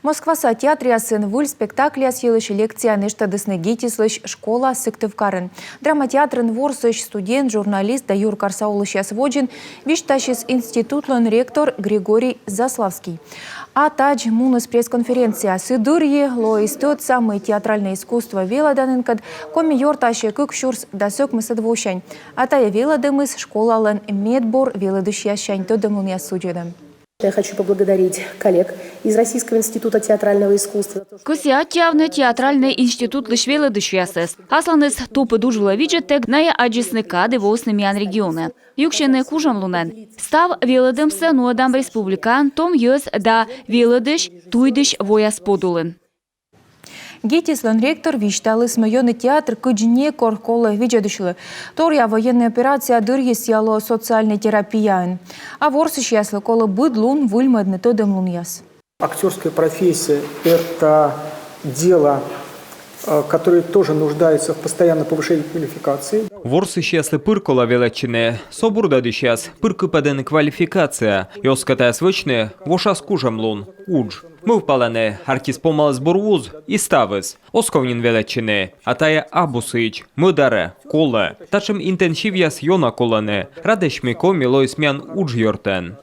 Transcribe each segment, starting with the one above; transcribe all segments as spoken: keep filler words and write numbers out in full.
Москваса театръясын выль спектакльяс йылысь лекция нӧшта дисны ГИТИС-лысь школа Сыктывкарын. Драматеатрын ворсысь студент, журналист да юркарса олысьяс водзын висьтасис институтлӧн ректор Григорий Заславский. А тадз муніс пресс-конференция. Сы дырйи лоис тӧдса, мый театральнӧй искусство велӧданінкӧд Коми ёртасьӧ кык сюрс дас ӧкмысӧд восянь. А тайӧ велӧдӧмыс школалӧн медбур велӧдысьяссянь тӧдӧмлунъяс судзӧдӧм. Я хочу поблагодарить коллег из Российского института театрального искусства. Кӧсъя аттьӧавны театральнӧй институтлысь велӧдысьясӧс. Асланыс топыд удж вылӧ видзӧдтӧг найӧ аддзисны кадыс воисны миян регионӧ. Юксьӧны кужӧмлунӧн. Став велӧдӧмсӧ нуӧдам республикаын том йӧз да велӧдысь, туйдысь вояс подулын. ГИТИС-лӧн ректор висьталіс, мый ӧні театр кыдз некор колӧ видзӧдысьлы. Торъя военнӧй операция дырйи сійӧ лоӧ социальнӧй терапияӧн. А ворсысьяслы колӧ быд лун выльмӧдны тӧдӧмлунъяс. Актерская профессия — это дело, э, которое тоже нуждается в постоянном повышении квалификации. Ворсысьяслы пыр колӧ велӧдчыны, со бурдӧдысьяс пыр кыпӧдӧны квалификация, и оз кӧ тайӧс вӧчны, вошас кужӧмлун, удж. Мӧвпалӧны, артист помаліс бур вуз, и ставыс. Оз ков нин велӧдчыны, а тайӧ абу сідз, мӧдарӧ, колӧ. Татшӧм интенсивъяс ёна колӧны. Радӧсь, мый Коми лоис миян удж ёртӧн.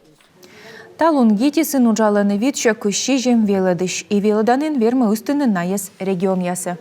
Талун ГИТИС-ын уджалӧны вит сё кызь сизим велӧдысь, и велӧданін вермӧ ыстыны найӧс регионъясӧ.